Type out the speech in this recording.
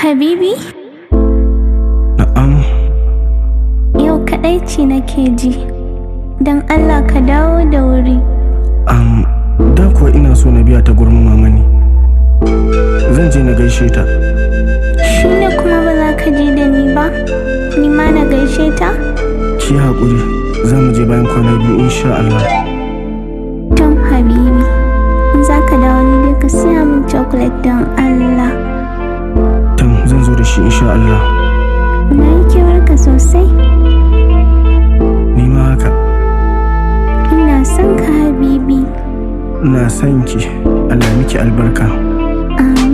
Habibi, Na'am. Yau kaɗaici nake ji. Don Allah ka dawo da wuri. Da kuwa ina so na biya ta gurin mama ne. Zan je na gaishe ta. Shi ne kuma ba za ka je da ni ba? Ni ma na gaishe ta? Ki haƙuri, za mu je bayan kwana 2 insha Allah. Tom Habibi, in za ka dawo ni dai ka siya min chocolate don Allah. Tam, zan zo da shi insha Allah. Na yi kewarka sosai. Ni ma haka. Ina son ka, Habibi. Ina son ki. Allah miki albarka. Amin.